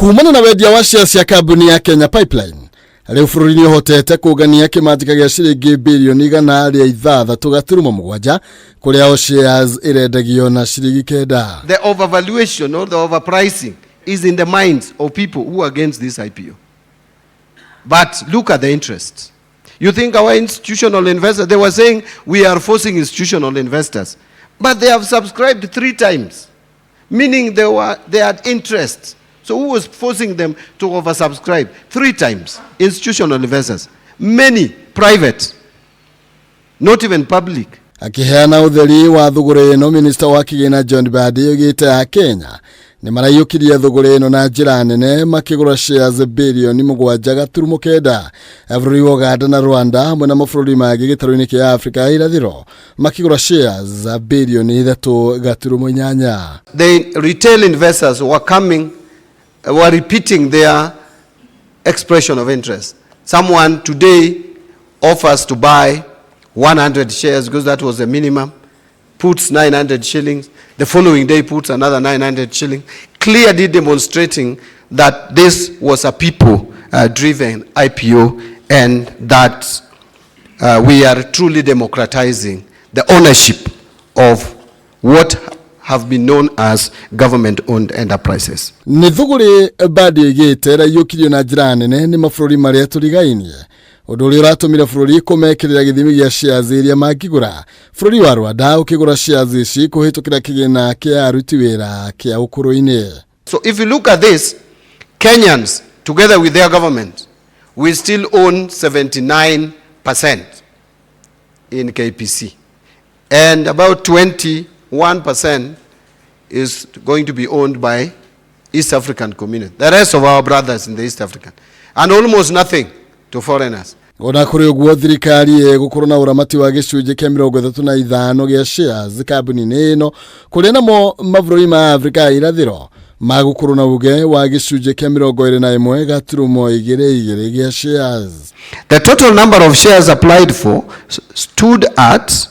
Kumana na wendia wa shares cia kambuni ya Kenya Pipeline, rĩu bũrũri nĩ ũhotete kũngania kĩmanjĩka gĩa ciringi birioni 106.7, kũrĩa o shares ĩrendagio na ciringi 9. The overvaluation or the overpricing is in the minds of people who are against this IPO. But look at the interest. You think our institutional investors, they were saying we are forcing institutional investors. But they have subscribed three times, meaning they had interest. So who was forcing them to oversubscribe? Three times, institutional investors. Many private, not even public. Akiheana ũtheri wa thũgũrĩ ĩno, minista wa kĩgĩna John Mbadi oigĩte a Kenya nĩ maraiyũkirie thũgũrĩ ĩno na njĩra nene makĩgũra shares birioni 7.9. Bũrũri wa Uganda na Rwanda hamwe na mabũrũri mangĩ gĩtarũ-inĩ kĩa Afrika ya irathĩro makĩgũra shares birioni 3.8. The retail investors were coming, were repeating their expression of interest. Someone today offers to buy 100 shares because that was the minimum, puts 900 shillings. The following day puts another 900 shillings, clearly demonstrating that this was a people-driven IPO and that we are truly democratizing the ownership of what have been known as government-owned enterprises. Nĩ thũgũrĩ Mbadi oigĩte ĩraiyũkirio na njĩra nene nĩ mabũrũri marĩa tũrigainie, ũndũ ũrĩa ũratũmire bũrũri kũmekĩrĩra gĩthimi gĩa shares iria mangĩgũra, bũrũri wa Rwanda ũkĩgũra shares ici kũhĩtũkĩra kĩgĩna kĩa aruti wĩra kĩa ũkũrũ-inĩ. So if you look at this, Kenyans, together with their government, we still own 79% in KPC. And about 21% is going to be owned by East African Community, the rest of our brothers in the East African, and almost nothing to foreigners. Ona kũrĩ ũguo, thirikari ĩgũkorwo na ũramati wa gĩcunjĩ kĩa 35 gĩa shares kambuni-inĩ ĩno, kũrĩa namo mabũrũri ma Afrika ya irathĩro magũkorwo na uge wa gĩcunjĩ kĩa 21.22 gĩa shares. The total number of shares applied for stood at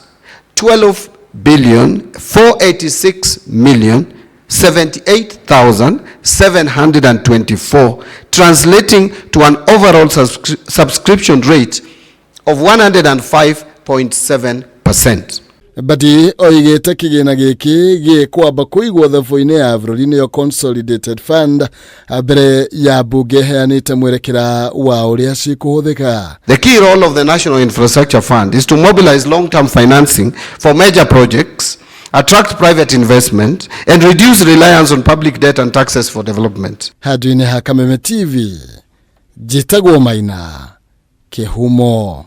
12 billion 486 million 78,724, translating to an overall subscription rate of 105.7%. Mbadi oigĩte kĩgĩna gĩkĩ gĩkwamba kũigwo thabu-inĩ ya bũrũri, nĩyo Consolidated Fund, mbere ya mbunge ĩheanĩte mwerekera wa ũrĩa cikũhũthĩka. The key role of the National Infrastructure Fund is to mobilize long-term financing for major projects, attract private investment, and reduce reliance on public debt and taxes for development. Handũ-inĩ ha Kameme TV, njĩtagwo Maina Kĩhumo.